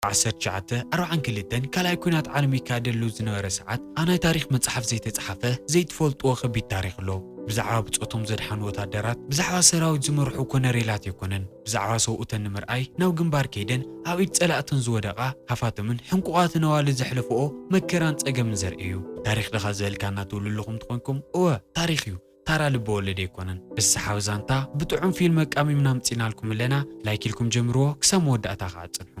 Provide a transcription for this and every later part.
ዓሰርተ ትሽዓተ ኣርባዓን ክልተን ካልኣይ ኲናት ዓለም ይካየደሉ ዝነበረ ሰዓት፣ ኣብ ናይ ታሪኽ መጽሓፍ ዘይተጻሕፈ ዘይትፈልጥዎ ከቢድ ታሪኽ ኣሎ። ብዛዕባ ብጾቶም ዘድሓኑ ወታደራት፣ ብዛዕባ ሰራዊት ዝመርሑ ኮነሬላት ኣይኮነን። ብዛዕባ ሰብኡተን ንምርኣይ ናብ ግንባር ከይደን ኣብ ኢድ ጸላእተን ዝወደቓ ሃፋትምን ሕንቁቓትን ኣዋልድ ዘሕለፍኦ መከራን ጸገምን ዘርኢ እዩ። ታሪኽ ድኻ ዝበልካና ትብሉ ኣለኹም እንተኾንኩም፣ እወ፣ ታሪኽ እዩ። ታራ ልበ ወለድ ኣይኮነን። ብዝሰሓብ ዛንታ ብጥዑም ፊልም ኣቃሚምና ኣምጺእናልኩም ኣለና። ላይክ ኢልኩም ጀምርዎ ክሳብ መወዳእታ ከኣ ጽንሑ።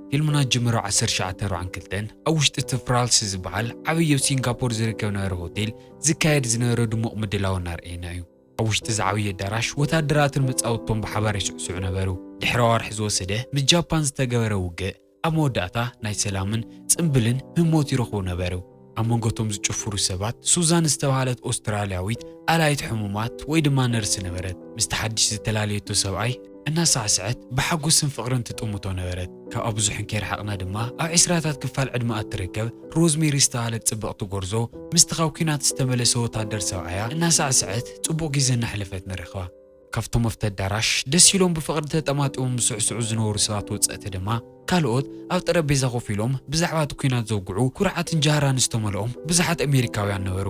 ፊልምና ጀመረ ዓሰርተ ትሽዓተ ኣርባዓን ክልተን ኣብ ውሽጢ እቲ ፍራልስ ዝበሃል ዓብዪ ኣብ ሲንጋፖር ዝርከብ ነበረ ሆቴል ዝካየድ ዝነበረ ድሙቕ ምድላው እናርኣየና እዩ። ኣብ ውሽጢ እዚ ዓብዪ ኣዳራሽ ወታደራትን መጻወትቶም ብሓባር ይስዕስዑ ነበሩ። ድሕሪ ኣዋርሕ ዝወሰደ ምስ ጃፓን ዝተገበረ ውግእ ኣብ መወዳእታ ናይ ሰላምን ጽምብልን ህሞት ይረኽቡ ነበሩ። ኣብ መንጎ እቶም ዝጭፍሩ ሰባት ሱዛን ዝተባህለት ኦስትራልያዊት ኣላይት ሕሙማት ወይ ድማ ነርስ ነበረት። ምስቲ ሓድሽ ዝተላለየቶ ሰብኣይ እናሳዕስዐት ብሓጎስን ፍቕርን ትጥምቶ ነበረት። ካብኣ ብዙሕን ከይረሓቕና ድማ ኣብ ዕስራታት ክፋል ዕድመኣ እትርከብ ሮዝሜሪ ዝተባህለት ጽብቕቲ ጎርዞ ምስቲ ካብ ኲናት ዝተመለሰ ወታደር ሰብኣያ እናሳዕስዐት ጽቡቕ ግዜ እናሕለፈት ንረኽባ። ካብቶም ኣብቲ ኣዳራሽ ደስ ኢሎም ብፍቕሪ ተጠማጢሞም ዝስዕስዑ ዝነበሩ ሰባት ወጸእቲ ድማ፣ ካልኦት ኣብ ጠረጴዛ ኮፍ ኢሎም ብዛዕባ እቲ ኲናት ዘውግዑ፣ ኩርዓትን ጃህራን ዝተመልኦም ብዙሓት ኣሜሪካውያን ነበሩ።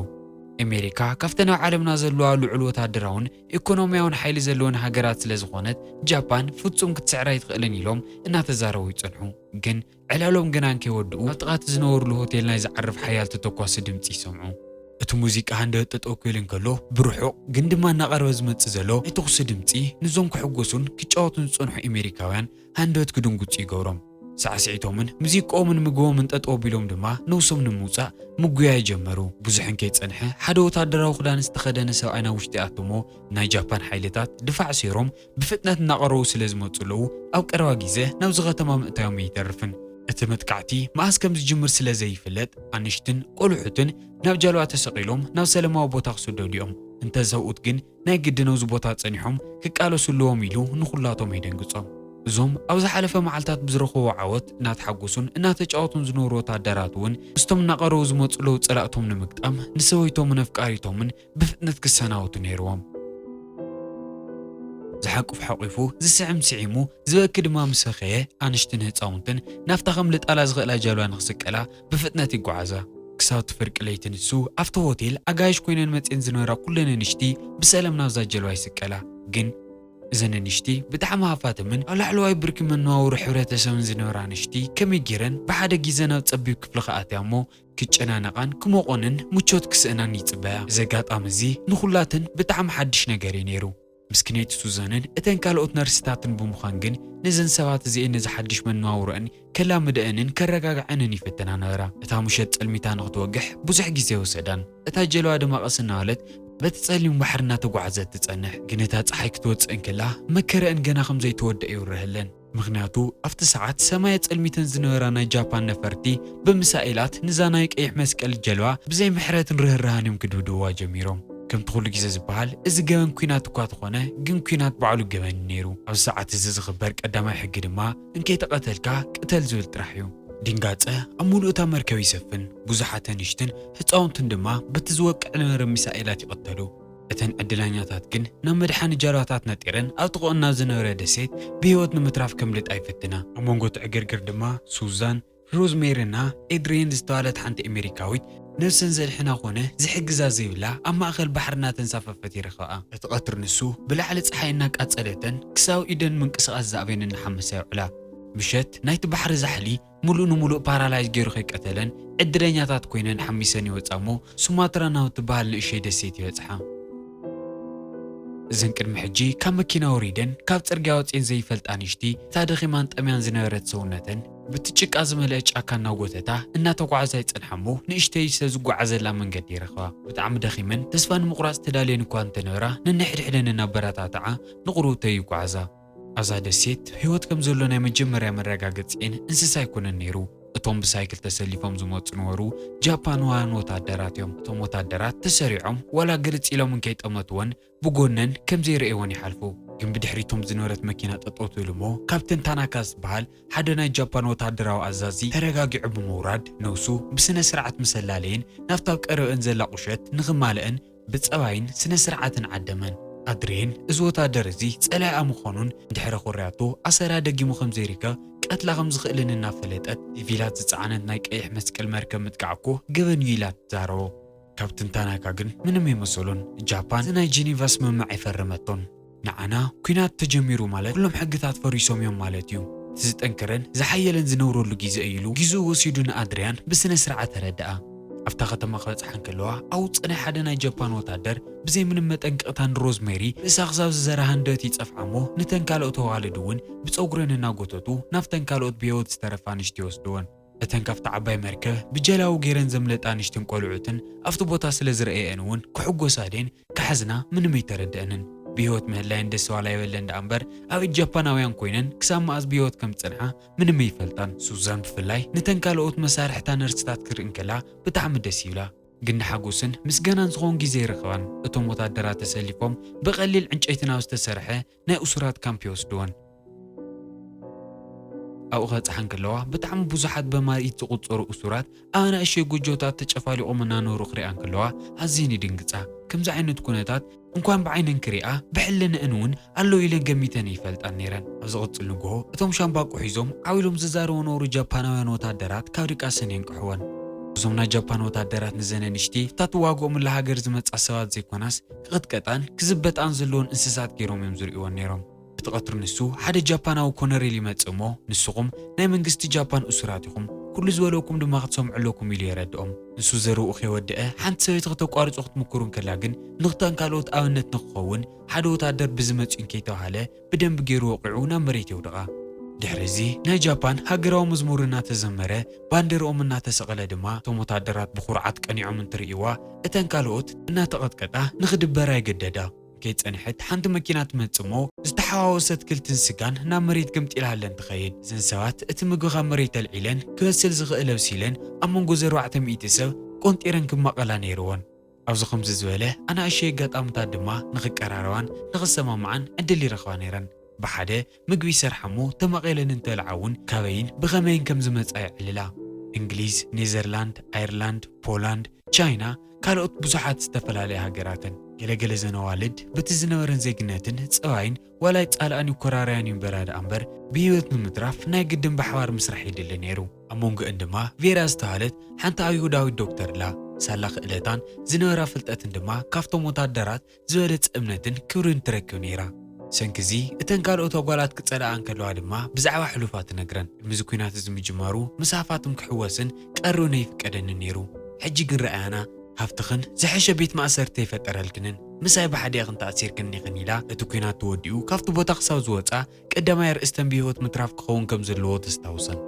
ኣሜሪካ ካብተን ኣብ ዓለምና ዘለዋ ልዑል ወታደራውን ኢኮኖሚያውን ሓይሊ ዘለወን ሃገራት ስለ ዝኾነት፣ ጃፓን ፍጹም ክትስዕር ኣይትኽእልን ኢሎም እናተዛረቡ ይጸንሑ። ግን ዕላሎም ገና እንከይወድኡ፣ ኣብ ጥቓ እቲ ዝነበሩሉ ሆቴል ናይ ዝዓርፍ ሓያል ተተኳሲ ድምጺ ይሰምዑ። እቲ ሙዚቃ ሃንደበት ጠጠው ክብል እንከሎ፣ ብርሑቕ ግን ድማ እናቐረበ ዝመጽእ ዘሎ ናይ ተኹሲ ድምጺ፣ ንዞም ክሕጎሱን ክጫወቱን ዝጸንሑ ኣሜሪካውያን ሃንደበት ክድንግጹ ይገብሮም። ሳዕስዒቶምን ሙዚቃኦምን ምግቦምን ጠጠው ኣቢሎም ድማ ነብሶም ንምውጻእ ምጉያይ ጀመሩ። ብዙሕ እንከይጸንሐ፣ ሓደ ወታደራዊ ክዳን ዝተኸደነ ሰብኣይ ናብ ውሽጢ ይኣቱ እሞ፣ ናይ ጃፓን ሓይልታት ድፋዕ ሰይሮም ብፍጥነት እናቐረቡ ስለ ዝመጹ ኣለዉ፣ ኣብ ቀረባ ግዜ ናብዚ ከተማ ምእታዮም ኣይተርፍን። እቲ መጥቃዕቲ መኣስ ከም ዝጅምር ስለ ዘይፍለጥ፣ ኣንሽትን ቆልዑትን ናብ ጃልባ ተሰቒሎም ናብ ሰለማዊ ቦታ ክስደዱ እዮም። እንተ ሰብኡት ግን ናይ ግድን ኣብዚ ቦታ ጸኒሖም ክቃለሱ ኣለዎም ኢሉ ንኹላቶም የደንግጾም። እዞም ኣብ ዝሓለፈ መዓልታት ብዝረኸብዎ ዓወት እናተሓጎሱን እናተጫወቱን ዝነበሩ ወታደራት እውን ምስቶም እናቐረቡ ዝመጹ ኣለዉ ጸላእቶም ንምግጣም ንሰበይቶምን ኣፍቃሪቶምን ብፍጥነት ክሰናበቱ ነይርዎም። ዝሓቁፍ ሓቂፉ፣ ዝስዕም ስዒሙ፣ ዝበኪ ድማ ምስ በኸየ፣ ኣንሽትን ህጻውንትን ናብታ ከም ልጣላ ዝኽእላ ጃልባ ንኽስቀላ ብፍጥነት ይጓዓዛ። ክሳብ እቲ ፍርቂ ለይቲ ንሱ ኣብቲ ሆቴል ኣጋይሽ ኮይነን መጺኤን ዝነበራ ኩለን ኣንሽቲ ብሰላም ናብዛ ጀልባ ይስቀላ። ግን እዘን ኣንሽቲ ብጣዕሚ ሃፋትምን ኣብ ላዕለዋይ ብርኪ መነባብሮ ሕብረተሰብን ዝነበራ ኣንሽቲ ከመይ ገይረን ብሓደ ግዜ ናብ ጸቢብ ክፍሊ ክኣትያ እሞ ክጨናነቓን ክሞቖንን ምቾት ክስእናን ይጽበያ። እዚ ኣጋጣሚ እዚ ንኹላተን ብጣዕሚ ሓድሽ ነገር እዩ ነይሩ። ምስኪነይቲ ሱዛንን እተን ካልኦት ነርስታትን ብምዃን ግን ነዘን ሰባት እዚኤን ነዚ ሓድሽ መነባብሮአን ከላምደአንን ከረጋግዐንን ይፍትና ነበራ። እታ ምሸት ጸልሚታ ንኽትወግሕ ብዙሕ ግዜ ወሰዳን። እታ ጀልባ ድማ ቀስ እናበለት በቲ ጸሊም ባሕሪ እናተጓዕዘት ትጸንሕ። ግን እታ ጸሓይ ክትወጽእ እንከላ መከረአን ገና ከም ዘይተወድአ ይብርሀለን። ምኽንያቱ ኣብቲ ሰዓት ሰማይ ኣጸልሚተን ዝነበራ ናይ ጃፓን ነፈርቲ ብሚሳኤላት ንዛ ናይ ቀይሕ መስቀል ጀልባ ብዘይ ምሕረትን ርህራህን እዮም ክድብድብዋ ጀሚሮም። ከምቲ ኩሉ ግዜ ዝበሃል፣ እዚ ገበን ኲናት እኳ ተኾነ፣ ግን ኲናት ባዕሉ ገበን እዩ ነይሩ። ኣብዚ ሰዓት እዚ ዝኽበር ቀዳማይ ሕጊ ድማ፣ እንከይተቐተልካ ቅተል ዝብል ጥራሕ እዩ። ድንጋጸ ኣብ ምሉእ እታ መርከብ ይሰፍን። ብዙሓት ኣንሽትን ህጻውንትን ድማ በቲ ዝወቅዕ ነበረ ሚሳኤላት ይቕተሉ። እተን ዕድለኛታት ግን ናብ መድሓኒ ጃልባታት ነጢረን ኣብ ጥቕኦን ናብ ዝነበረ ደሴት ብህይወት ንምትራፍ ከምልጣ ይፍትና። ኣብ መንጎ እቲ ዕግርግር ድማ ሱዛን፣ ሮዝሜሪና ኤድሪየን ዝተባህለት ሓንቲ ኣሜሪካዊት ነብሰን ዘድሕና ኮነ ዝሕግዛ ዘይብላ ኣብ ማእከል ባሕሪ እናተንሳፈፈት ይረኽብኣ። እቲ ቀትሪ ንሱ ብላዕሊ ጸሓይ እናቃጸለተን ክሳብ ኢደን ምንቅስቓስ ዝኣበየን እናሓመሳ ይውዕላ። ምሸት ናይቲ ባሕሪ ዛሕሊ ምሉእ ንምሉእ ፓራላይዝ ገይሩ ከይቀተለን ዕድለኛታት ኮይነን ሓሚሰን ይወጻ እሞ ሱማትራ ናብ እትበሃል ንእሸይ ደሴት ይበጽሓ። እዘን ቅድሚ ሕጂ ካብ መኪና ወሪደን ካብ ጽርግያ ወጺኤን ዘይፈልጣ ኣንሽቲ፣ እታ ደኺማን ጠምያን ዝነበረት ሰውነተን ብቲ ጭቃ ዝመልአ ጫካ እናጎተታ እናተጓዕዛ ይጸንሓ እሞ፣ ንእሽተይ ሰብ ዝጓዓዘላ መንገዲ ይረኽባ። ብጣዕሚ ደኺመን ተስፋ ንምቑራጽ ተዳልየን እኳ እንተነበራ፣ ነንሕድሕደን እናበረታትዓ ንቑርብተይ ይጓዓዛ። ኣብዛ ደሴት ህይወት ከም ዘሎ ናይ መጀመርያ መረጋገጺኤን እንስሳ ኣይኮነን ነይሩ። እቶም ብሳይክል ተሰሊፎም ዝመጹ ነበሩ ጃፓናውያን ወታደራት እዮም። እቶም ወታደራት ተሰሪዖም ዋላ ግርጽ ኢሎም እንከይጠመትወን ብጎነን ከም ዘይረእይወን ይሓልፉ። ግን ብድሕሪቶም ዝነበረት መኪና ጠጠው ትብል እሞ ካፕተን ታናካ ዝበሃል ሓደ ናይ ጃፓን ወታደራዊ ኣዛዚ ተረጋጊዑ ብምውራድ ነብሱ ብስነ ስርዓት ምስ ኣላለየን ናብታ ኣብ ቀረበአን ዘላ ቁሸት ንኽማልአን ብጸባይን ስነ ስርዓትን ዓደመን። ኣድሬን እዚ ወታደር እዚ ጸላኢኣ ምዃኑን ድሕሪ ኮርያቶ ኣሰራ ደጊሙ ከም ዘይርከብ ቀትላ ከም ዝኽእልን እናፈለጠት ሲቪላት ዝጸዓነት ናይ ቀይሕ መስቀል መርከብ ምጥቃዕ እኮ ገበን እዩ ኢላ ትዛረቦ። ካፕተን ታናካ ግን ምንም ኣይመሰሎን። ጃፓን እዚ ናይ ጄኔቫ ስምምዕ ኣይፈረመቶን። ንዓና ኲናት ተጀሚሩ ማለት ኩሎም ሕግታት ፈሪሶም እዮም ማለት እዩ። እቲ ዝጠንከረን ዝሓየለን ዝነብረሉ ግዜ እዩ ኢሉ ግዜኡ ወሲዱ ንኣድርያን ብስነ ስርዓት ኣረድኣ። ኣብታ ከተማ ክበጽሓ እንከለዋ ኣብ ውጽእ ናይ ሓደ ናይ ጃፓን ወታደር ብዘይ ምንም መጠንቀቕታ ንሮዝሜሪ ርእሳ ክሳብ ዝዘራ ሃንደበት ይጸፍዓ እሞ ንተን ካልኦት ኣዋልድ እውን ብጸጉረን እናጎተቱ ናብተን ካልኦት ብህይወት ዝተረፋ ኣንሽቲ ይወስድወን። እተን ካብታ ዓባይ መርከብ ብጀላቡ ገይረን ዘምለጣ ኣንሽትን ቆልዑትን ኣብቲ ቦታ ስለ ዝረኣየአን እውን ክሕጎሳ ድየን ክሓዝና ምንም ኣይተረድአንን። ብህይወት ምህላየን ደስ ዋላ ይበለን ደኣ እምበር ኣብ ኢድ ጃፓናውያን ኮይነን ክሳብ መኣዝ ብህይወት ከም ዝጸንሓ ምንም ኣይፈልጣን። ሱዛን ብፍላይ ነተን ካልኦት መሳርሕታ ነርስታት ክርኢ እንከላ ብጣዕሚ ደስ ይብላ። ግን ንሓጎስን ምስጋናን ዝኸውን ግዜ ይረኽባን። እቶም ወታደራት ተሰሊፎም ብቐሊል ዕንጨይቲ ናብ ዝተሰርሐ ናይ እሱራት ካምፕ ይወስድወን። ኣብኡ ከብጽሓ እንከለዋ ብጣዕሚ ብዙሓት በማኢት ዝቑጸሩ እሱራት ኣብ ኣናእሽተይ ጎጆታት ተጨፋሊቖም እናነበሩ ክሪኣ እንከለዋ ኣዝየን ይድንግጻ። ከምዚ ዓይነት ኩነታት እንኳን ብዓይነን ክሪኣ ብሕልነአን እውን ኣሎ ኢለን ገሚተን ይፈልጣን ነይረን። ኣብ ዝቕጽል ንግሆ እቶም ሻምባቆ ሒዞም ዓው ኢሎም ዝዛረቡ ነበሩ ጃፓናውያን ወታደራት ካብ ድቃሰን የንቅሕወን። እዞም ናይ ጃፓን ወታደራት ንዘን ኣንሽቲ እታ ትዋግኦምላ ሃገር ዝመጻ ሰባት ዘይኮናስ ክቕጥቀጣን ክዝበጣን ዘለዎን እንስሳት ገይሮም እዮም ዝርእይወን ነይሮም። እቲ ቀትሪ ንሱ ሓደ ጃፓናዊ ኮነሬል ይመጽእ እሞ ንስኹም ናይ መንግስቲ ጃፓን እሱራት ኢኹም፣ ኩሉ ዝበለኩም ድማ ክትሰምዑ ኣለኩም ኢሉ የረድኦም። ንሱ ዘረብኡ ከይወደአ ሓንቲ ሰበይቲ ከተቋርጾ ክትምክሩ እንከላ ግን ንኽተን ካልኦት ኣብነት ንኽኸውን ሓደ ወታደር ብዝመጽኡን ከይተባህለ ብደንቢ ገይሩ ወቒዑ ናብ መሬት የውድቓ። ድሕሪ እዚ ናይ ጃፓን ሃገራዊ መዝሙር እናተዘመረ ባንዴርኦም እናተሰቐለ ድማ እቶም ወታደራት ብኹርዓት ቀኒዖም እንትርእይዋ እተን ካልኦት እናተቐጥቀጣ ንኽድበራ ይግደዳ። ከይጸንሐት ሓንቲ መኪና ትመጽእ እሞ ዝተሓዋወሰት ክልትን ስጋን ናብ መሬት ገምጢላለን ትኸይድ። እዘን ሰባት እቲ ምግቢ ካብ መሬት ኣልዒለን ክበስል ዝኽእል ኣብሲለን ኣብ መንጎ ዘርባዕተ ሚእቲ ሰብ ቆንጢረን ክማቐላ ነይርወን። ኣብዚ ከምዚ ዝበለ ኣናእሽተይ ኣጋጣምታት ድማ ንኽቀራረባን ንኽሰማምዓን ዕድል ይረኽባ ነይረን። ብሓደ ምግቢ ይሰርሓ እሞ ተማቒለን እንተልዓ እውን ካበይን ብኸመይን ከም ዝመጻ የዕልላ። እንግሊዝ፣ ኔዘርላንድ፣ ኣየርላንድ፣ ፖላንድ፣ ቻይና ካልኦት ብዙሓት ዝተፈላለያ ሃገራትን። ገለገለ ዘን ኣዋልድ በቲ ዝነበረን ዜግነትን ጸባይን ዋላ ይጻልኣን ይኮራረያን ይንበራ ደኣ እምበር ብህይወት ንምትራፍ ናይ ግድን ብሓባር ምስራሕ የድሊ ነይሩ። ኣብ መንጎአን ድማ ቬራ ዝተባህለት ሓንቲ ኣይሁዳዊት ዶክተር ኣላ። ሳላ ክእለታን ዝነበራ ፍልጠትን ድማ ካብቶም ወታደራት ዝበለጸ እምነትን ክብርን ትረክብ ነይራ። ሰንኪ እዚ እተን ካልኦት ኣጓላት ክጸልኣ እንከለዋ ድማ ብዛዕባ ሕሉፋ ትነግረን። ቅድሚ እዚ ኲናት እዚ ምጅማሩ ምስ ሃፋትም ክሕወስን ቀሪኡ ኣይፍቀደንን ነይሩ። ሕጂ ግን ረኣያና ሃፍትኽን ዝሐሸ ቤት ማእሰርቲ ኣይፈጠረልክንን፣ ምሳይ ብሓደ ኢኽን ተኣሲርክን ኢኽን ኢላ እቲ ኲናት ተወዲኡ ካብቲ ቦታ ክሳብ ዝወጻ ቀዳማይ ኣርእስተን ብህይወት ምትራፍ ክኸውን ከም ዘለዎ ተስታውሰን።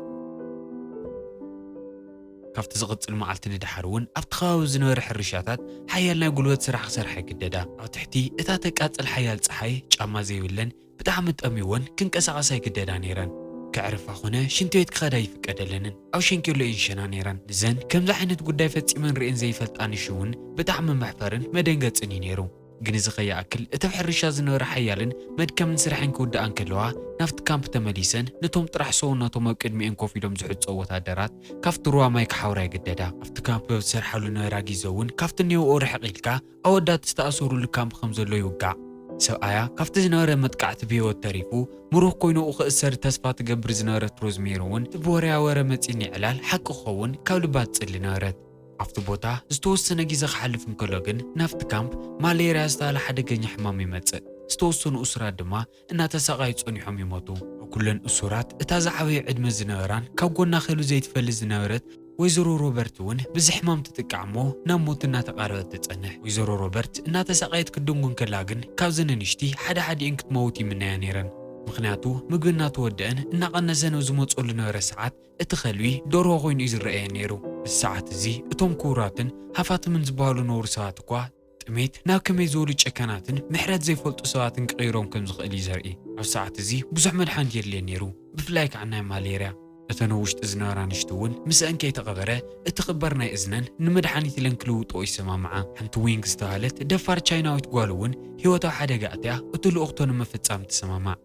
ካብቲ ዝቕጽል መዓልቲ ንደሓር እውን ኣብቲ ከባቢ ዝነበረ ሕርሻታት ሓያል ናይ ጉልበት ስራሕ ክሰርሓ ይግደዳ። ኣብ ትሕቲ እታ ተቃጽል ሓያል ጸሓይ ጫማ ዘይብለን ብጣዕሚ ጠምይወን ክንቀሳቐሳ ይግደዳ ነይረን። ከዕርፋ ኾነ ሽንቲ ቤት ክኸዳ ይፍቀደለንን። ኣብ ሸንኬሎ እየን ዝሸና ነይረን። ንዘን ከምዚ ዓይነት ጉዳይ ፈጺመን ርእየን ዘይፈልጣ ንሽ እውን ብጣዕሚ መሕፈርን መደንገጽን እዩ ነይሩ። ግን እዚ ከይኣክል እቲ ኣብ ሕርሻ ዝነበረ ሓያልን መድከምን ስራሐን ክውድኣ እንከለዋ ናብቲ ካምፕ ተመሊሰን ነቶም ጥራሕ ሰውነቶም ኣብ ቅድሚኤን ኮፍ ኢሎም ዝሕጸቡ ወታደራት ካብቲ ሩባ ማይ ክሓውራ ይግደዳ። ኣብቲ ካምፕ ኣብ ዝሰርሓሉ ነበራ ግዜ እውን ካብቲ እኒኦኦ ርሕቕ ኢልካ ኣወዳት ዝተኣሰሩሉ ካምፕ ከም ዘሎ ይውጋዕ። ሰብኣያ ካብቲ ዝነበረ መጥቃዕቲ ብህይወት ተሪፉ ምሩኽ ኮይኑ ክእሰር ተስፋ ትገብር ዝነበረት ሮዝሜሪ እውን እቲ ብወረያ ወረ መጺኒ ዕላል ሓቂ ክኸውን ካብ ልባ ትጽሊ ነበረት። ኣብቲ ቦታ ዝተወሰነ ግዜ ክሓልፍ እንከሎ ግን ናብቲ ካምፕ ማሌርያ ዝተባህለ ሓደገኛ ሕማም ይመጽእ። ዝተወሰኑ እሱራት ድማ እናተሳቐዩ ጸኒሖም ይሞቱ። ኣብ ኩለን እሱራት እታ ዝዓበየ ዕድመ ዝነበራን ካብ ጎና ክህሉ ዘይትፈልጥ ዝነበረት ወይዘሮ ሮበርት እውን ብዚ ሕማም ትጥቃዕ እሞ ናብ ሞት እናተቓረበት ትጸንሕ። ወይዘሮ ሮበርት እናተሳቐየት ክትድንጉ እንከላ ግን ካብዘን ኣንሽቲ ሓደ ሓዲኤን ክትመውት ይምነያ ነይረን። ምኽንያቱ ምግቢ እናተወደአን እናቐነሰን ኣብ ዝመጸሉ ነበረ ሰዓት እቲ ከልቢ ደርሆ ኮይኑ እዩ ዝረኣየን ነይሩ። እዚ ሰዓት እዚ እቶም ክቡራትን ሃፋትምን ዝበሃሉ ነውሪ ሰባት እኳ ጥሜት ናብ ከመይ ዝበሉ ጨካናትን ምሕረት ዘይፈልጡ ሰባትን ክቕይሮም ከም ዝኽእል እዩ ዘርኢ። ኣብ ሰዓት እዚ ብዙሕ መድሓኒት የድልየን ነይሩ፣ ብፍላይ ከዓ ናይ ማሌርያ። እተን ኣብ ውሽጢ ዝነበራ ንሽቲ እውን ምስአን ከይተቐበረ እቲ ክባር ናይ እዝነን ንመድሓኒት ኢለን ክልውጥኦ ይሰማምዓ። ሓንቲ ዊንግ ዝተባህለት ደፋር ቻይናዊት ጓል እውን ህይወታዊ ሓደጋ ኣትያ እቲ ልኡኽቶ ንምፍጻም ትሰማማዕ።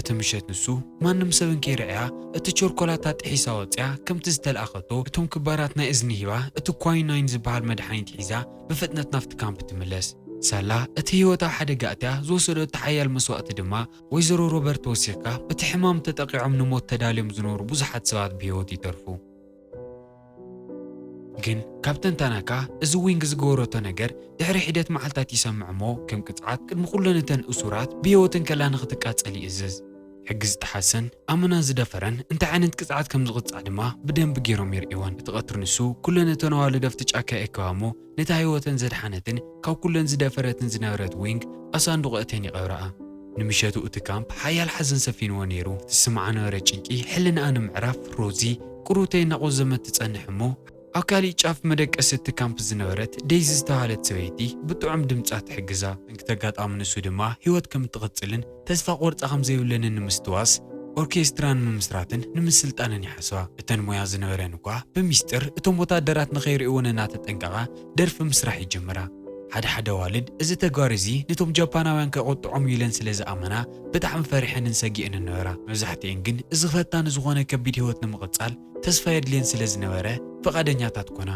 እቲ ምሸት ንሱ ማንም ሰብን ከይርዕያ እቲ ቸርኮላታ ጥሒሳ ወፅያ ከምቲ ዝተልኣኸቶ እቶም ክባራት ናይ እዝኒ ሂባ እቲ ኳይናይን ዝበሃል መድሓኒት ሒዛ ብፍጥነት ናብቲ ካምፕ ትምለስ። ሳላ እቲ ህይወታዊ ሓደጋ ኣትያ ዝወሰዶ እቲ ሓያል መስዋእቲ ድማ ወይዘሮ ሮበርት ወሲኽካ በቲ ሕማም ተጠቂዖም ንሞት ተዳልዮም ዝነበሩ ብዙሓት ሰባት ብህይወት ይተርፉ። ግን ካብ ተንታናካ እዚ ዊንግ ዝገበረቶ ነገር ድሕሪ ሒደት መዓልታት ይሰምዕ እሞ ከም ቅፅዓት ቅድሚ ኩለን እተን እሱራት ብህይወት እንከላ ንክትቃፀል ይእዝዝ። ሕጊ ዝጠሓሰን ኣመና ዝደፈረን እንታይ ዓይነት ቅፅዓት ከም ዝቕፃዕ ድማ ብደንቢ ገይሮም የርእይወን። እቲ ቀትሪ ንሱ ኩለን እተን ኣዋልድ ኣብቲ ጫካ የእከባ እሞ ነታ ህይወተን ዘድሓነትን ካብ ኩለን ዝደፈረትን ዝነበረት ዊንግ ኣብ ሳንዱቕ እተን ይቐብረኣ። ንምሸቱ እቲ ካምፕ ሓያል ሓዘን ሰፊንዎ ነይሩ። እቲ ዝስምዓ ነበረ ጭንቂ ሕልናኣ ንምዕራፍ ሮዚ ቁሩብተይ እናቖዘመት ትጸንሕ እሞ ኣብ ካሊእ ጫፍ መደቀሲ እቲ ካምፕ ዝነበረት ዴይዚ ዝተባህለት ሰበይቲ ብጥዑም ድምጻ ትሕግዛ። ሰንክቲ ኣጋጣሚ ንሱ ድማ ህይወት ከም እትቕጽልን ተስፋ ቆርጻ ከም ዘይብለንን ንምስትዋስ ኦርኬስትራ ንምምስራትን ንምስልጣንን ይሓስባ። እተን ሞያ ዝነበረን እኳ ብሚስጥር እቶም ወታደራት ንኸይርእይወን እናተጠንቀቓ ደርፊ ምስራሕ ይጅምራ። ሓደ ሓደ ኣዋልድ እዚ ተግባር እዚ ነቶም ጃፓናውያን ከቖጥዖም እዩ ኢለን ስለ ዝኣመና ብጣዕሚ ፈሪሐንን ሰጊእንን ነበራ። መብዛሕትኤን ግን እዚ ፈታኒ ዝኾነ ከቢድ ህይወት ንምቕጻል ተስፋ የድልየን ስለ ዝነበረ ፍቓደኛታት ኮና።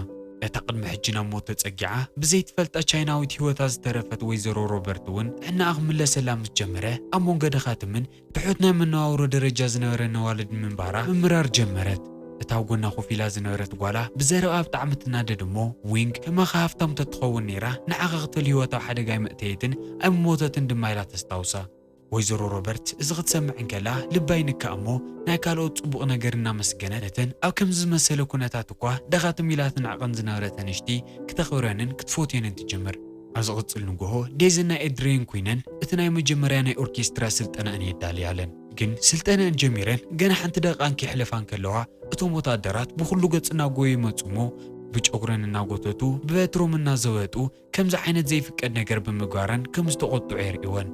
እታ ቅድሚ ሕጂ ናብ ሞት ተጸጊዓ ብዘይትፈልጣ ቻይናዊት ህይወታ ዝተረፈት ወይዘሮ ሮበርት እውን ጥዕናኣ ክምለሰላ ምስ ጀመረ ኣብ መንጎ ደኻትምን ትሑት ናይ መነባብሮ ደረጃ ዝነበረን ኣዋልድ ምንባራ ምምራር ጀመረት። እታ ኣብ ጎና ኮፍ ኢላ ዝነበረት ጓላ ብዘረብኣ ብጣዕሚ ትናደድ እሞ ዊንግ ከማኻ ሃፍታም ተትኸውን ነይራ ንዓኻ ክትብል ህይወታ ኣብ ሓደጋ ኣይመእተየትን ኣይምሞተትን ድማ ኢላ ተስታውሳ። ወይዘሮ ሮበርት እዚ ክትሰምዕ እንከላ ልባ ይንካእ እሞ ናይ ካልኦት ጽቡቕ ነገር እናመስገነት ነተን ኣብ ከምዚ ዝመሰለ ኩነታት እኳ ደኻትም ኢላትን ዓቐን ዝነበረተን ንሽቲ ክተኽብረንን ክትፎትየንን ትጅምር። ኣብ ዝቕጽል ንግሆ ዴዝን ናይ ኤድሬን ኩይነን እቲ ናይ መጀመርያ ናይ ኦርኬስትራ ስልጠናኣን የዳልያለን። ግን ስልጠናኣን ጀሚረን ገና ሓንቲ ደቂቓ እንከይሕለፋ እንከለዋ እቶም ወታደራት ብኹሉ ገጽ እናጎዩ ይመጹ እሞ ብጨጉረን እናጎተቱ ብበትሮም እናዘወጡ ከምዚ ዓይነት ዘይፍቀድ ነገር ብምግባረን ከም ዝተቖጥዑ የርእይወን።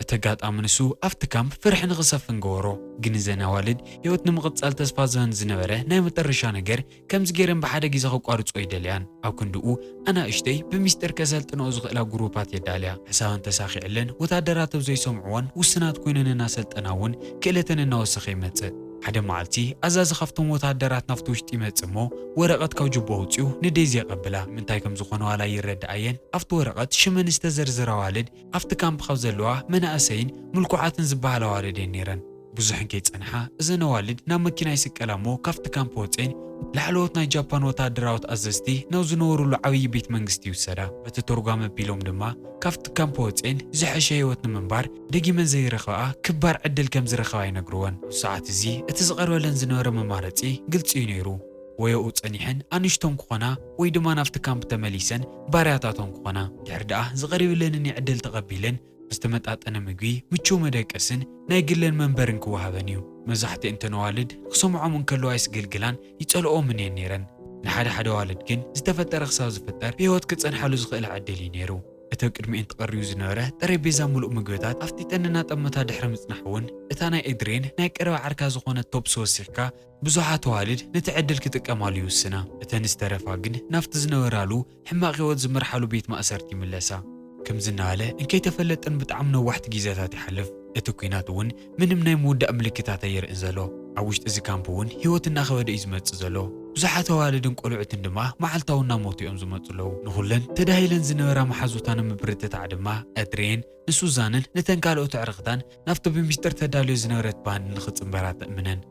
እቲ ኣጋጣሚ ንሱ ኣብቲ ካምፕ ፍርሒ ንኽሰፍን ገበሮ። ግን እዘን ኣዋልድ ህይወት ንምቕጻል ተስፋ ዝህበን ዝነበረ ናይ መጠረሻ ነገር ከምዚ ገይረን ብሓደ ግዜ ከቋርጾ ኣይደልያን። ኣብ ክንድኡ ኣናእሽተይ ብሚስጥር ከሰልጥንኦ ዝኽእላ ጉሩፓት የዳልያ። ሕሳበን ተሳኺዕለን ወታደራት ኣብ ዘይሰምዕዎን ውስናት ኮይነን እናሰልጠና እውን ክእለተን እናወሰኸ ይመጽእ። ሓደ መዓልቲ ኣዛዚ ካብቶም ወታደራት ናብቲ ውሽጢ ይመጽእ እሞ ወረቐት ካብ ጅቦ ኣውጺኡ ንዴዚ የቐብላ። ምንታይ ከም ዝኾነ ዋላ ይረድኣየን ኣብቲ ወረቐት ሽመን ዝተዘርዘራ ኣዋልድ ኣብቲ ካምፕ ካብ ዘለዋ መናእሰይን ምልኩዓትን ዝበሃላ ኣዋልድ እየን ነይረን። ብዙሕ እንከይጸንሓ እዘን ኣዋልድ ናብ መኪና ይስቀላ እሞ ካብቲ ካምፕ ወጼን ላዕለዎት ናይ ጃፓን ወታደራዎት ኣዘዝቲ ናብ ዝነበሩሉ ዓብዪ ቤት መንግስቲ ይውሰዳ። በቲ ተርጓሚ ኣቢሎም ድማ ካብቲ ካምፕ ወጼን ዝሐሸ ህይወት ንምንባር ደጊመን ዘይረኽብኣ ክባር ዕድል ከም ዝረኸባ ይነግርወን። ኣብ ሰዓት እዚ እቲ ዝቐርበለን ዝነበረ መማረጺ ግልጺ እዩ ነይሩ። ወየኡ ጸኒሐን ኣንሽቶም ክኾና ወይ ድማ ናብቲ ካምፕ ተመሊሰን ባርያታቶም ክኾና። ድሕሪ ደኣ ዝቐሪብለንን ዕድል ተቐቢለን ዝተመጣጠነ ምግቢ፣ ምቹው መደቀስን ናይ ግለን መንበርን ክወሃበን እዩ። መብዛሕትኤን እተን ኣዋልድ ክሰምዖም እንከለዋ ይስግልግላን ይጸልኦምን እየን ነይረን። ንሓደ ሓደ ኣዋልድ ግን ዝተፈጠረ ክሳብ ዝፍጠር ብህይወት ክጸንሓሉ ዝኽእል ዕድል እዩ ነይሩ። እቲ ኣብ ቅድሚኤን ተቐሪቡ ዝነበረ ጠረጴዛ ምሉእ ምግብታት ኣፍጢጠን እናጠመታ ድሕሪ ምጽናሕ እውን እታ ናይ ኤድሬን ናይ ቀረባ ዓርካ ዝኾነት ቶፕስ ወሲኽካ ብዙሓት ኣዋልድ ነቲ ዕድል ክጥቀማሉ ይውስና። እተን ዝተረፋ ግን ናብቲ ዝነበራሉ ሕማቕ ህይወት ዝምርሓሉ ቤት ማእሰርቲ ይምለሳ። ከምዚ እናበለ እንከይተፈለጠን ብጣዕሚ ነዋሕቲ ግዜታት ይሓልፍ። እቲ ኲናት እውን ምንም ናይ ምውዳእ ምልክታት ኣየርእን ዘሎ። ኣብ ውሽጢ እዚ ካምፕ እውን ህይወት እናኸበደ እዩ ዝመጽእ ዘሎ። ብዙሓት ኣዋልድን ቆልዑትን ድማ መዓልታዊ እናሞቱ እዮም ዝመጹ ኣለዉ። ንኹለን ተዳሂለን ዝነበራ መሓዙታ ንምብርትታዕ ድማ ኣድሬን ንሱዛንን ነተን ካልኦት ኣዕርኽታን ናብቲ ብሚስጥር ተዳልዮ ዝነበረት ባንድ ንኽጽንበራ ተእምነን።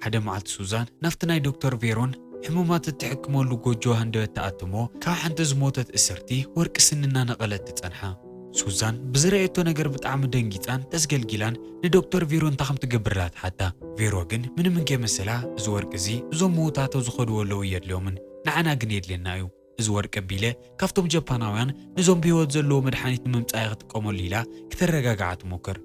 ሓደ መዓልቲ ሱዛን ናብቲ ናይ ዶክተር ቬሮን ሕሙማት እትሕክመሉ ጎጆ ሃንደበት ትኣትሞ ካብ ሓንቲ ዝሞተት እስርቲ ወርቂ ስኒ እናነቐለት ትጸንሓ። ሱዛን ብዝረኣየቶ ነገር ብጣዕሚ ደንጊጻን ተስገልጊላን ንዶክተር ቬሮ እንታይ ከም ትገብርላ ትሓታ። ቬሮ ግን ምንም እንከይመሰላ እዚ ወርቂ እዚ እዞም ምዉታት ኣብ ዝኸድዎ ኣለዉ የድልዮምን ንዓና ግን የድልየና እዩ። እዚ ወርቂ ኣቢለ ካብቶም ጃፓናውያን ነዞም ብህይወት ዘለዎ መድሓኒት ንምምጻእ እየ ክጥቀመሉ ኢላ ክተረጋግዓ ትሞክር።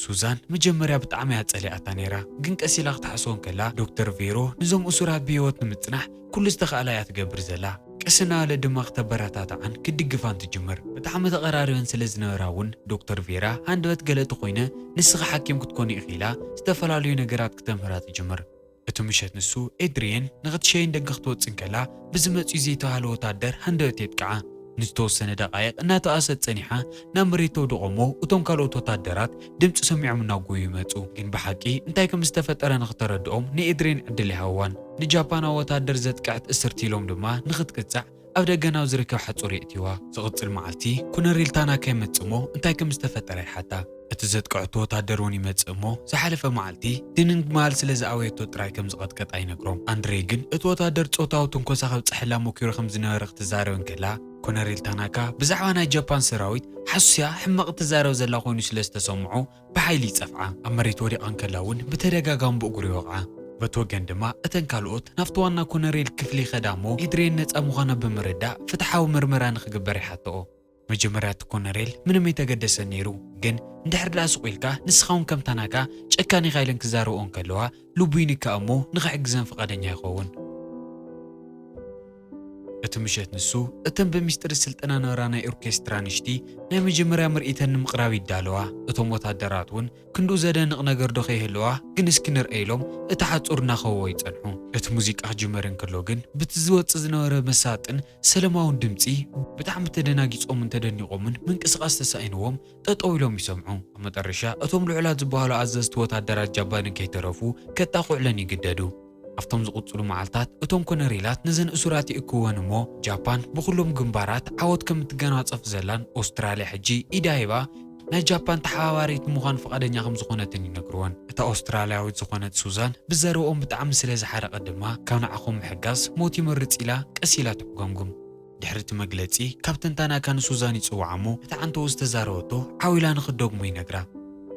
ሱዛን መጀመርያ ብጣዕሚ እያ ጸሊኣታ ነይራ፣ ግን ቀስ ኢላ ክትሓስቦ እንከላ ዶክተር ቬሮ ነዞም እሱራት ብህይወት ንምጽናሕ ኩሉ ዝተኻእላ እያ ትገብር ዘላ። ቀስ እናበለ ድማ ክተበረታትዓን ክትድግፋን ትጅምር። ብጣዕሚ ተቐራሪበን ስለ ዝነበራ እውን ዶክተር ቬራ ሃንደበት ገለ ተኾይነ ንስኺ ሓኪም ክትኮኒ ኢኺ ኢላ ዝተፈላለዩ ነገራት ክተምህራ ትጅምር። እቲ ምሸት ንሱ ኤድሪየን ንኽትሸይን ደገ ክትወጽእ እንከላ ብዝመጽኡ ዘይተባህለ ወታደር ሃንደበት የጥቅዓ። ንዝተወሰነ ደቃይቕ እናተባእሰት ጸኒሓ ናብ መሬት ተውድቖ እሞ እቶም ካልኦት ወታደራት ድምጺ ሰሚዖም እናጎዩ ይመጹ። ግን ብሓቂ እንታይ ከም ዝተፈጠረ ንኽተረድኦም ንኤድሪየን ዕድል ይሃብዋን። ንጃፓናዊ ወታደር ዘጥቅዐት እስርቲ ኢሎም ድማ ንኽትቅጻዕ ኣብ ደገ ናብ ዝርከብ ሓጹር የእትይዋ። ዝቕጽል መዓልቲ ኮነሬል ታናካ ይመጽእ እሞ እንታይ ከም ዝተፈጠረ ይሓታ። እቲ ዘጥቅዐቶ ወታደር እውን ይመጽእ እሞ ዝሓለፈ መዓልቲ ድንግ ማል ስለ ዝኣወየቶ ጥራይ ከም ዝቐጥቀጣ ይነግሮም። ኣንድሬ ግን እቲ ወታደር ጾታዊ ትንኮሳ ከብጽሐላ ሞኪሩ ከም ዝነበረ ክትዛረብ እንከላ ኮነሬል ታናካ ብዛዕባ ናይ ጃፓን ሰራዊት ሓሱያ ሕማቕ ትዛረብ ዘላ ኮይኑ ስለ ዝተሰምዖ ብሓይሊ ይጸፍዓ። ኣብ መሬት ወዲቓ እንከላ እውን ብተደጋጋሚ ብእግሩ ይወቕዓ። በቲ ወገን ድማ እተን ካልኦት ናብቲ ዋና ኮነሬል ክፍሊ ይኸዳ እሞ ኤድሬን ነጻ ምዃና ብምርዳእ ፍትሓዊ ምርመራ ንኽግበር ይሓትኦ። መጀመርያ እቲ ኮነሬል ምንም ኣይተገደሰን ነይሩ፣ ግን እንድሕር ደኣ ስቕ ኢልካ ንስኻ እውን ከም ታናካ ጨካን ኢኻ ኢለን ክዛረብኦ እንከለዋ ልቡ ይንካእ እሞ ንኽሕግዘን ፍቓደኛ ይኸውን። እቲ ምሸት ንሱ እተን ብሚስጥር ስልጠና ነበራ ናይ ኦርኬስትራ ንሽቲ ናይ መጀመርያ ምርኢተን ንምቕራብ ይዳለዋ። እቶም ወታደራት እውን ክንድኡ ዘደንቕ ነገር ዶ ከይህልዋ ግን እስኪ ንርአ ኢሎም እቲ ሓጹር እናኸበቦ ይጸንሑ። እቲ ሙዚቃ ክጅመር እንከሎ ግን ብቲ ዝወጽእ ዝነበረ መሳጥን ሰለማውን ድምጺ ብጣዕሚ ተደናጊጾምን ተደኒቖምን ምንቅስቓስ ተሳኢንዎም ጠጠው ኢሎም ይሰምዑ። ኣብ መጠረሻ እቶም ልዑላት ዝበሃሉ ኣዘዝቲ ወታደራት ጃፓንን ከይተረፉ ከጣቕዑለን ይግደዱ። ኣብቶም ዝቕጽሉ መዓልታት እቶም ኮነሬላት ነዘን እሱራት ይእክብወን እሞ ጃፓን ብኹሎም ግንባራት ዓወት ከም እትገናጸፍ ዘላን ኦስትራልያ ሕጂ ኢዳ ሂባ ናይ ጃፓን ተሓባባሪት ምዃን ፍቓደኛ ከም ዝኾነትን ይነግርወን። እታ ኦስትራልያዊት ዝኾነት ሱዛን ብዘረብኦም ብጣዕሚ ስለ ዝሓረቐት ድማ ካብ ንዓኹም ምሕጋዝ ሞት ይመርጽ ኢላ ቀስ ኢላ ትዕገምጉም። ድሕሪ እቲ መግለጺ ካብ ተንታናካ ንሱዛን ይጽውዓ እሞ እቲ ዓንተው ዝተዛረበቶ ዓው ኢላ ንኽትደግሞ ይነግራ።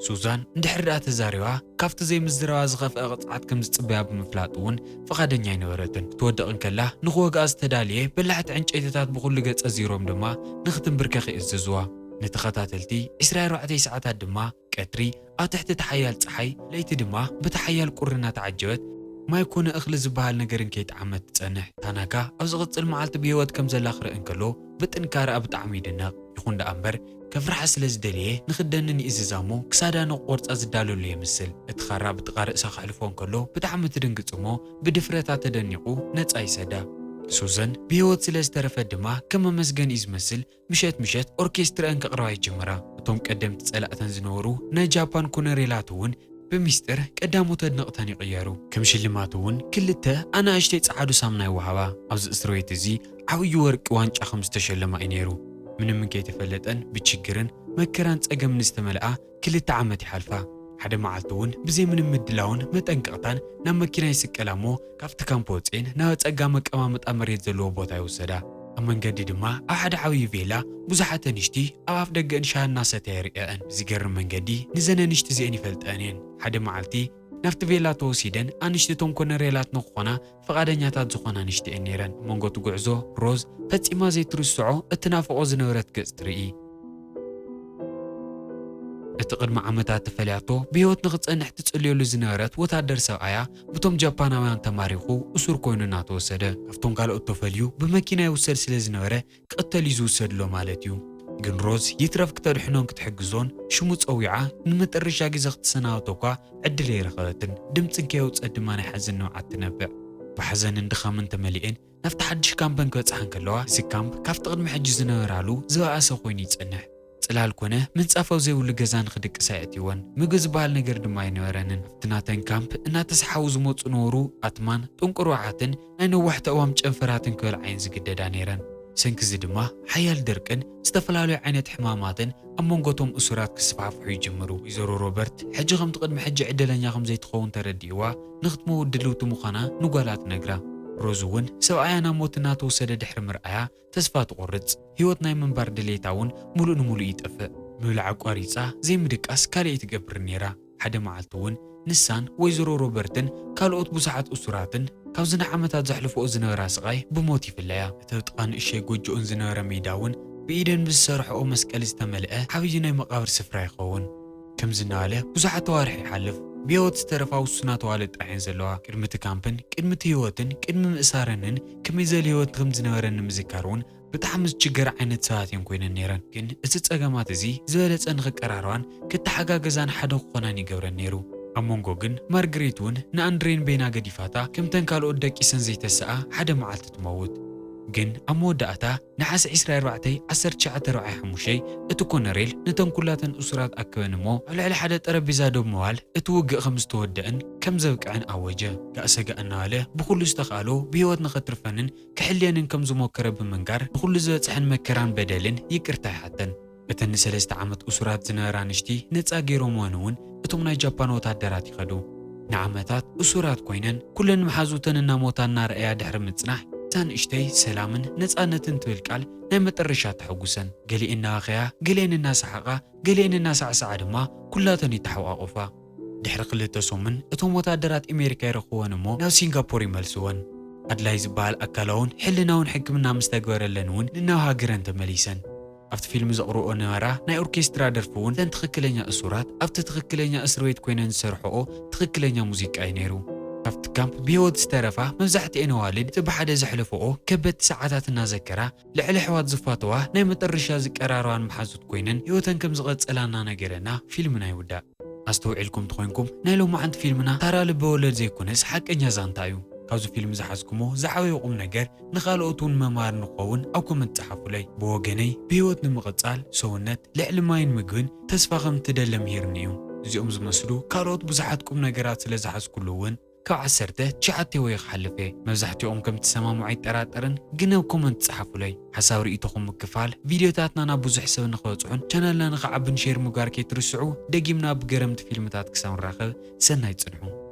ሱዛን እንድሕር ደኣ ተዛሪባ ካብቲ ዘይምዝረባ ዝኸፍአ ቅጽዓት ከም ዝጽበያ ብምፍላጥ እውን ፍቓደኛ ኣይነበረትን። ክትወድቕ እንከላ ንኽወግኣ ዝተዳልየ በላሕቲ ዕንጨይትታት ብኹሉ ገጸ ዚሮም ድማ ንኽትንብርከኽ ይእዝዝዋ። ንተኸታተልቲ ዕስራ ኣርባዕተ ሰዓታት ድማ ቀትሪ ኣብ ትሕቲ እቲ ሓያል ጸሓይ፣ ለይቲ ድማ ብቲ ሓያል ቁሪ እናተዓጀበት ማይ ኮነ እኽሊ ዝበሃል ነገር እንከይጠዓመት ትጸንሕ። ታናካ ኣብ ዝቕጽል መዓልቲ ብህይወት ከም ዘላ ክርኢ እንከሎ ብጥንካረኣ ብጣዕሚ ይድነቕ። ይኹን ደኣ እምበር ከፍርሓ ስለ ዝደለየ ንኽደንን ይእዝዛ እሞ ክሳዳ ንኽቆርጻ ዝዳለሉ የምስል። እቲ ኻራ ብጥቓ ርእሳ ከሕልፎ እንከሎ ብጣዕሚ ትድንግጽ እሞ ብድፍረታ ተደኒቑ ነጻ ይሰዳ። ሱዘን ብህይወት ስለ ዝተረፈት ድማ ከም መመስገን እዩ ዝመስል ምሸት ምሸት ኦርኬስትርአን ከቕርባ ይጅምራ። እቶም ቀደምቲ ጸላእተን ዝነበሩ ናይ ጃፓን ኮነሬላት እውን ብሚስጥር ቀዳሞት ኣድነቕተን ይቕየሩ። ከም ሽልማት እውን ክልተ ኣናእሽተይ ጸዓዱ ሳምና ይወሃባ። ኣብዚ እስር ቤት እዚ ዓብዪ ወርቂ ዋንጫ ከም ዝተሸለማ እዩ ነይሩ። ምንም እንከይተፈለጠን ብችግርን መከራን ጸገምን ዝተመልኣ ክልተ ዓመት ይሓልፋ። ሓደ መዓልቲ እውን ብዘይ ምንም ምድላውን መጠንቀቕታን ናብ መኪና ይስቀላ እሞ ካብቲ ካምፕ ወፅኤን ናብ ጸጋ መቀማመጣ መሬት ዘለዎ ቦታ ይውሰዳ። ኣብ መንገዲ ድማ ኣብ ሓደ ዓብዪ ቬላ ብዙሓት ኣንሽቲ ኣብ ኣፍ ደገአን ሻሂ እናሰተያ ይርእየአን። ብዝገርም መንገዲ ንዘን ኣንሽቲ እዚአን ይፈልጠአን እየን። ሓደ መዓልቲ ናብቲ ቬላ ተወሲደን ኣንሽቲ እቶም ኮነሬላት ንክኾና ፍቓደኛታት ዝኾና ኣንሽቲ እየን ነይረን። ኣብ መንጎ እቲ ጉዕዞ ሮዝ ፈጺማ ዘይትርስዖ እትናፍቖ ዝነበረት ገጽ ትርኢ። እቲ ቅድሚ ዓመታት ተፈልያቶ ብህይወት ንኽትጸንሕ ትጽልየሉ ዝነበረት ወታደር ሰብኣያ ብቶም ጃፓናውያን ተማሪኹ እሱር ኮይኑ እናተወሰደ ካብቶም ካልኦት ተፈልዩ ብመኪና ይውሰድ ስለ ዝነበረ ክቕተል እዩ ዝውሰድ ኣሎ ማለት እዩ። ግን ሮዝ ይትረፍ ክተድሕኖን ክትሕግዞን ሽሙ ጸዊዓ ንመጠረሻ ግዜ ክትሰናበቶ እኳ ዕድል ኣይረኸበትን። ድምፂ እንከየውፀት ድማ ናይ ሓዘን ንብዓት ትነብዕ። ብሓዘንን ድኻምን ተመሊኤን ናብቲ ሓድሽ ካምፐን ክበፅሓ እንከለዋ እዚ ካምፕ ካብቲ ቅድሚ ሕጂ ዝነበራሉ ዝበኣሰ ኮይኑ ይፀንሕ። ፅላል ኮነ ምንፃፍ ኣብ ዘይብሉ ገዛ ንኽድቅስ ኣየእትይወን። ምግቢ ዝበሃል ነገር ድማ ኣይነበረንን። ኣብቲ ናተን ካምፕ እናተሰሓቡ ዝመፁ ነበሩ ኣትማን ጥንቁርባዓትን ናይ ነዋሕቲ ኣእዋም ጨንፈራትን ክበልዓ እየን ዝግደዳ ነይረን። ሰንኪ እዚ ድማ ሓያል ደርቅን ዝተፈላለዩ ዓይነት ሕማማትን ኣብ መንጎቶም እሱራት ክስፋሕፍሑ ይጅምሩ። ወይዘሮ ሮበርት ሕጂ ከምቲ ቅድሚ ሕጂ ዕድለኛ ከም ዘይትኸውን ተረዲእዋ ንኽትመውት ድልውቲ ምዃና ንጓላ ትነግራ። ሮዝ እውን ሰብኣያ ናብ ሞት እናተወሰደ ድሕሪ ምርኣያ ተስፋ ትቖርጽ። ህይወት ናይ ምንባር ድሌታ እውን ሙሉእ ንሙሉእ ይጠፍእ። ምብላዕ ኣቋሪጻ ዘይምድቃስ ካልእ ኣይትገብርን ነይራ። ሓደ መዓልቲ እውን ንሳን ወይዘሮ ሮበርትን ካልኦት ብዙሓት እሱራትን ካብዚ ንዓመታት ዘሕልፍኦ ዝነበራ ስቓይ ብሞት ይፍለያ። እቲ ኣብ ጥቓ ንእሸይ ጎጆኦን ዝነበረ ሜዳ እውን ብኢደን ብዝሰርሕኦ መስቀል ዝተመልአ ዓብዪ ናይ መቓብር ስፍራ ይኸውን። ከምዚ እናበለ ብዙሓት ኣዋርሕ ይሓልፍ። ብህይወት ዝተረፋ ውሱናት ኣዋልድ ጥራሕ እየን ዘለዋ። ቅድሚ እቲ ካምፕን፣ ቅድሚ እቲ ህይወትን፣ ቅድሚ ምእሳረንን ከመይ ዘለ ህይወት ከም ዝነበረን ንምዝካር እውን ብጣዕሚ ዝችገር ዓይነት ሰባት እየን ኮይነን ነይረን። ግን እቲ ጸገማት እዚ ዝበለጸ ንኽቀራረባን ክተሓጋገዛን ሓደ ክኾናን ይገብረን ነይሩ። ኣብ መንጎ ግን ማርግሬት እውን ንኣንድሬን ቤና ገዲፋታ ከምተን ካልኦት ደቂሰን ዘይተስኣ ሓደ መዓልቲ ትመውት። ግን ኣብ መወዳእታ ነሓሰ ዕስራ ኣርባዕተ ዓሰርተ ትሽዓተ ኣርባዓ ሓሙሽተ እቲ ኮነሬል ነተን ኩላተን እሱራት ኣከበን እሞ ኣብ ልዕሊ ሓደ ጠረጴዛ ደው ምባል እቲ ውግእ ከም ዝተወደአን ከም ዘብቅዐን ኣወጀ። ጋእ ሰጋእ እናበለ ብኹሉ ዝተኻእሎ ብህይወት ንኸትርፈንን ክሕልየንን ከም ዝሞከረ ብምንጋር ንኹሉ ዝበጽሐን መከራን በደልን ይቅርታ ይሓተን። እተን ንሰለስተ ዓመት እሱራት ዝነበራ ንሽቲ ነጻ ገይሮምወን እውን እቶም ናይ ጃፓን ወታደራት ይኸዱ። ንዓመታት እሱራት ኮይነን ኩለን መሓዙተን እናሞታ እናረኣያ ድሕሪ ምጽናሕ እታ ንእሽተይ ሰላምን ነጻነትን ትብል ቃል ናይ መጠረሻ ተሐጉሰን። ገሊኤን እናበኸያ፣ ገሊኤን እናሰሓቓ፣ ገሊኤን እናሳዕሰዓ ድማ ኩላተን ይተሓቋቆፋ። ድሕሪ ክልተ ሰሙን እቶም ወታደራት ኣሜሪካ ይረኽብወን እሞ ናብ ሲንጋፖር ይመልስወን። ኣድላይ ዝበሃል ኣካላውን ሕልናውን ሕክምና ምስ ተግበረለን እውን ንናብ ሃገረን ተመሊሰን። ኣብቲ ፊልም ዘቕርብኦ ነበራ ናይ ኦርኬስትራ ደርፊ እውን እተን ትኽክለኛ እሱራት ኣብቲ ትኽክለኛ እስር ቤት ኮይነን ዝሰርሕኦ ትኽክለኛ ሙዚቃ እዩ ነይሩ። ካብቲ ካምፕ ብህይወት ዝተረፋ መብዛሕትኤን ኣዋልድ እቲ ብሓደ ዘሕለፈኦ ከበድቲ ሰዓታት እናዘከራ ልዕሊ ኣሕዋት ዝፋተዋ ናይ መጠረሻ ዝቀራረባን መሓዙት ኮይነን ህይወተን ከም ዝቐጸላ እናነገረና ፊልምና ይውዳእ። ኣስተውዒልኩም ተኾይንኩም ናይ ሎማዓንቲ ፊልምና ታራ ልበ ወለድ ዘይኮነስ ሓቀኛ ዛንታ እዩ። ካብዚ ፊልም ዝሓዝኩሞ ዝዓበየ ቁም ነገር ንኻልኦት እውን መምሃሪ ንክኸውን ኣብ ኮመንት ጸሓፉለይ። ብወገነይ ብህይወት ንምቕጻል ሰውነት ልዕሊ ማይን ምግብን ተስፋ ከም እትደለ ምሂርኒ እዩ። እዚኦም ዝመስሉ ካልኦት ብዙሓት ቁም ነገራት ስለ ዝሓዝኩሉ እውን ካብ ዓሰርተ ትሽዓተ ወይ ክሓልፍ እየ። መብዛሕትኦም ከም ትሰማምዑ ኣይጠራጠርን፣ ግን ኣብ ኮመንት ጸሓፉለይ። ሓሳብ ርእይቶኹም ምክፋል ቪድዮታትና ናብ ብዙሕ ሰብ ንኽበጽሑን ቻናልና ንኽዓብን ሼር ምግባር ከይትርስዑ። ደጊምና ብገረምቲ ፊልምታት ክሳብ ንራኸብ ሰናይ ጽንሑ።